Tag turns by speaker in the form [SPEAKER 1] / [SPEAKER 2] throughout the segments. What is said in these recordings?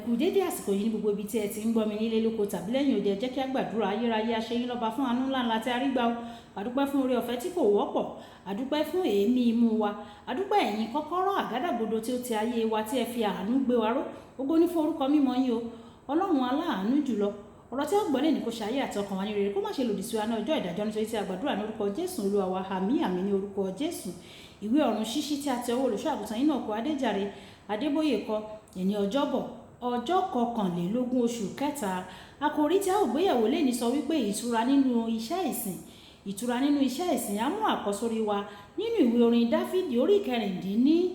[SPEAKER 1] Ẹ kú dédé àsìkò yìí ní gbogbo ibi tí ẹ ti ń gbọ́ mi nílé lóko tàbí lẹ́yìn odi. Ẹ jẹ́ kí a gbàdúrà. Ayérayé, aṣeyín lọ́ba fún àánú ńlá ńlá tí a rí gbà o. Àdúpẹ́ fún oore ọ̀fẹ́ tí kò wọ́pọ̀. Àdúpẹ́ fún èémí imú wa. Àdúpẹ́ ẹ̀yin kọ́kọ́rọ́ àgádágodo tí ó ti ayé wa tí ẹ fi àánú gbé wa ró. Ògo ní fún orúkọ mímọ́ yín o. Ọlọ́run aláàánú jùlọ. Ọ̀rọ̀ tí ó gbọ́ lẹ́nìí kó ṣe ayé àti ọkàn wa ní rere, kó má ṣe lòdì sí wa ní ọjọ́ ìdájọ́, nítorí tí a gbàdúrà ní orúkọ Jésù Olúwa wa. Àmín, àmín ní orúkọ Jésù. Ìwé ọ̀run ṣíṣí tí a ti ọwọ́ olùṣọ́ àgùntàn yín náà kọ Adéjàre Adébóyè kọ ní ọjọ́bọ̀, ọjọ́ 21 oṣù kẹta. Àkòrí tí a ó gbéyẹ̀wò lẹ́nìí sọ wípé ìtura nínú iṣẹ́ ìsìn. Ìtura nínú iṣẹ́ ìsìn. Á mú àkọ́sórí wa nínú ìwé orin Dáfídì orí 26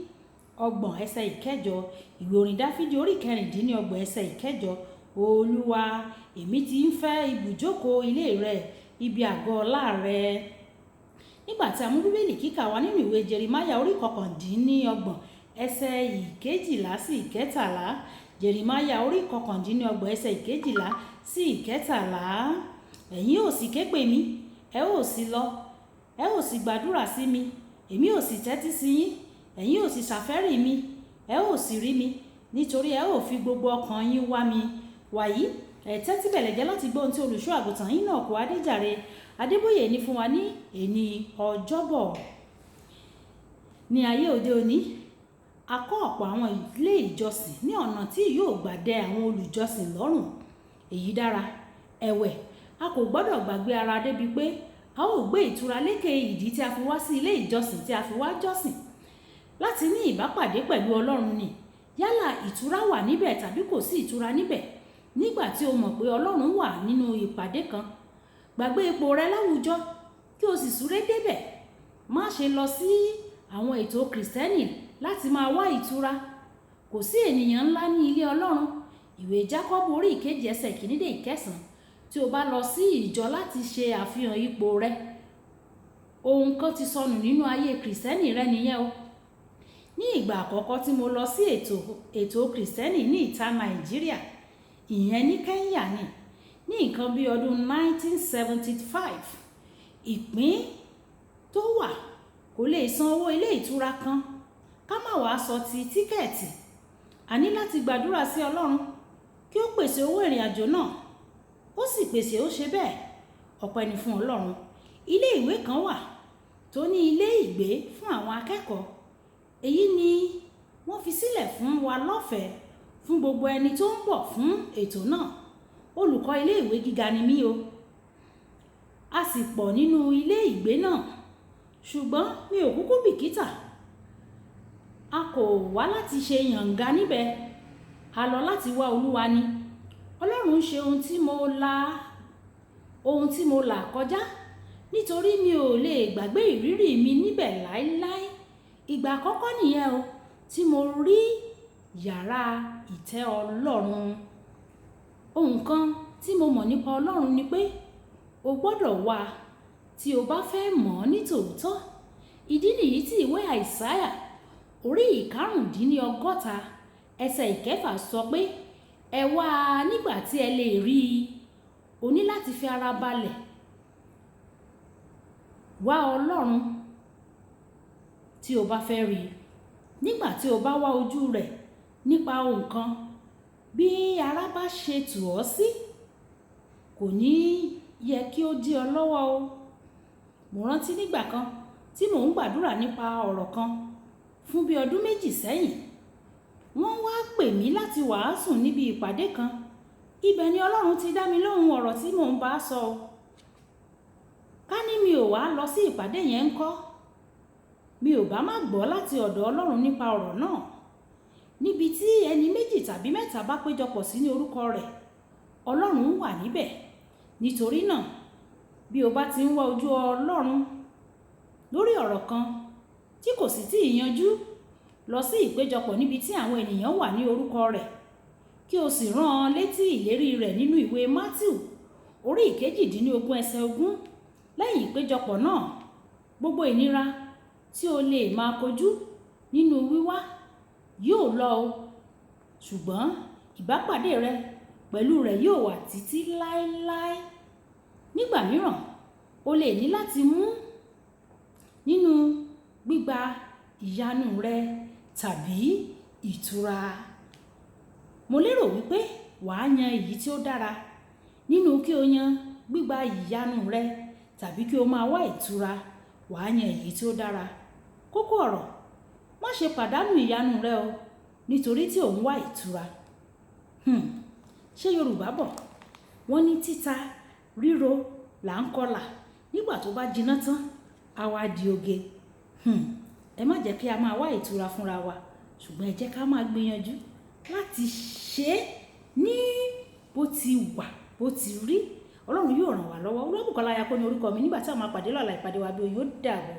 [SPEAKER 1] ẹsẹ̀ 8. Ìwé orin Dáfídì orí 26 ẹsẹ̀ 8. Olúwa, èmi ti ń fẹ́ ibùjókòó ilé rẹ, ibi àgọ́ ọlá rẹ. Nígbà tí a mú Bíbélì kíkà wá nínú ìwé Jeremáyà orí 29 ẹsẹ̀ 12 sí 13. Jeremáyà orí 29 ẹsẹ̀ 12 sí 13. Ẹ̀yin ó sì ké pè mí, ẹ ó sì lọ, ẹ ó sì gbàdúrà sí mi, èmi ó sì tẹ́tí sí yín. Ẹ̀yin ó sì ṣàfẹ́rí mi, ẹ ó sì rí mi, nítorí ẹ ó fi gbogbo ọkàn yín wá mi. Wàyí, ẹ tẹ́tí bẹ̀lẹ̀ jẹ́ láti gbọ́ ohun tí olùṣọ́ àgùntàn yín náà kó Adéjàre Adébóyè ní fún wa ní èní ọjọ́bọ̀. Ní ayé òde òní, a kọ́ ọ̀pọ̀ àwọn ilé ìjọsìn ní ọ̀nà tí yóò gbà dẹ àwọn olùjọsìn lọ́rùn. Èyí dára. Ẹ̀wẹ̀, a kò gbọ́dọ̀ gbàgbé ara débi pé a ó gbé ìtura lékè ìdí tí a fi wá sí ilé ìjọsìn tí a fi wá jọ́sìn. Láti ní ìbápàdé pẹ̀lú Ọlọ́run ni. Yálà ìtura wà níbẹ̀ tàbí kò sí ìtura níbẹ̀. Nígbà tí o mọ̀ pé Ọlọ́run wà nínú ìpàdé kan, gbàgbé ipò rẹ láwùjọ kí o sì súré débẹ̀. Má ṣe lọ sí àwọn ètò Kìrìsìtẹ́nì láti máa wá ìtura. Kò sí ènìyàn ńlá ní ilé Ọlọ́run. Ìwé Jákọ́bù orí 2 ẹsẹ̀ 1 dé 9. Tí o bá lọ sí ìjọ láti ṣe àfihàn ipò rẹ, ohun kan ti sọnù nínú ayé Kìrìsìtẹ́nì rẹ nìyẹn o. Ní ìgbà àkọ́kọ́ tí mo lọ sí ètò Kìrìsìtẹ́nì ní ìta Nàìjíríà, ìyẹn ní Kenya ní nǹkan bí ọdún 1975, ìpín tó wà kò lè san owó ilé ìtura kan. Ká má wàá sọ ti tíkẹ̀ẹ̀tì. A ní láti gbàdúrà sí Ọlọ́run kí ó pèsè owó ìrìnàjò náà. Ó sì pèsè, ó ṣe bẹ́ẹ̀. Ọpẹ́ ni fún Ọlọ́run. Ilé ìwé kan wà tó ní ilé ìgbé fún àwọn akẹ́kọ̀ọ́. Èyí ni wọ́n fi sílẹ̀ fún wa lọ́fẹ̀ẹ́ fún gbogbo ẹni tó ń bọ̀ fún ètò náà. Olùkọ́ ilé ìwé gíga ni mí o. A sì pọ̀ nínú ilé ìgbé náà. Ṣùgbọ́n mi ò kúkú bìkítà. A kò wá láti ṣe yànga níbẹ̀. A lọ láti wá Olúwa ni. Ọlọ́run ń ṣe ohun tí mo là kọjá, nítorí mi ò lè gbàgbé ìrírí mi níbẹ̀ láéláé. Ìgbà àkọ́kọ́ nìyẹn o tí mo rí yàrá ìtẹ́ Ọlọ́run. Ohun kan tí mo mọ̀ nípa Ọlọ́run ni pé o gbọ́dọ̀ wá tí o bá fẹ́ mọ̀ ọ́n ní tòótọ́. Ìdí nìyí tí ìwé Àìsáyà orí 65 ẹsẹ̀ 6 sọ pé, ẹ wá a nígbà tí ẹ lè rí i. O ní láti fi ara balẹ̀ wá Ọlọ́run tí o bá fẹ́ rí i. Nígbà tí o bá wá ojú rẹ̀ nípa ohun kan, bí ara bá ṣe tù ọ́ sí, kò ní yẹ kí ó dí ọ lọ́wọ́ o. Mo rántí nígbà kan tí mò ń gbàdúrà nípa ọ̀rọ̀ kan fún bí ọdún 2 sẹ́yìn. Wọ́n wá pè mí láti wàásù níbi ìpàdé kan. Ibẹ̀ ni Ọlọ́run ti dá mi lóhùn ọ̀rọ̀ tí mò ń bá sọ o. Ká ní mi ò wá lọ sí ìpàdé yẹn ńkọ́. Mi ò bá má gbọ́ láti ọ̀dọ̀ Ọlọ́run nípa ọ̀rọ̀ náà. Níbi tí ẹni méjì tàbí mẹ́ta bá péjọpọ̀ sí ní orúkọ rẹ̀, Ọlọ́run wà níbẹ̀. Nítorí náà, bí o bá ti ń wá ojú Ọlọ́run lórí ọ̀rọ̀ kan tí kò sì tíì yanjú, lọ sí ìpéjọpọ̀ níbi tí àwọn ènìyàn wà ní orúkọ rẹ̀, kí o sì rán an létí ìlérí rẹ̀ nínú ìwé Mátíù orí 18 ẹsẹ̀ 20. Lẹ́yìn ìpéjọpọ̀ náà, gbogbo ìnira tí o lè máa kojú nínú wíwá yóò lọ o. Ṣùgbọ́n ìbápàdé rẹ pẹ̀lú rẹ̀ yóò wà títí láéláé. Nígbà mìíràn, o lè ní láti mú nínú gbígba ìyanu rẹ tàbí ìtura. Mo lérò wípé wàá yan èyí tí ó dára nínú kí o yan gbígba ìyanu rẹ tàbí kí o máa wá ìtura. Wàá yan èyí tí ó dára. Kókó ọ̀rọ̀: má ṣe pàdánù ìyanu rẹ o nítorí tí ò ń wá ìtura. Ṣé Yorùbá bọ̀ wọ́n ní títa ríro là ń kọlà, nígbà tó bá jiná tán á wá di oge. Ẹ má jẹ́ kí a máa wá ìtura fúnra wa, ṣùgbọ́n ẹ jẹ́ ká máa gbìyànjú láti ṣe é ní bó ti wà, bó ti rí. Ọlọ́run yóò ràn wá lọ́wọ́. Olúwabùkọ́lá Ayako ní orúkọ mi. Nígbà tí a máa pàdé lọ́la, ìpàdé wa bí oyin, ó dàbọ̀.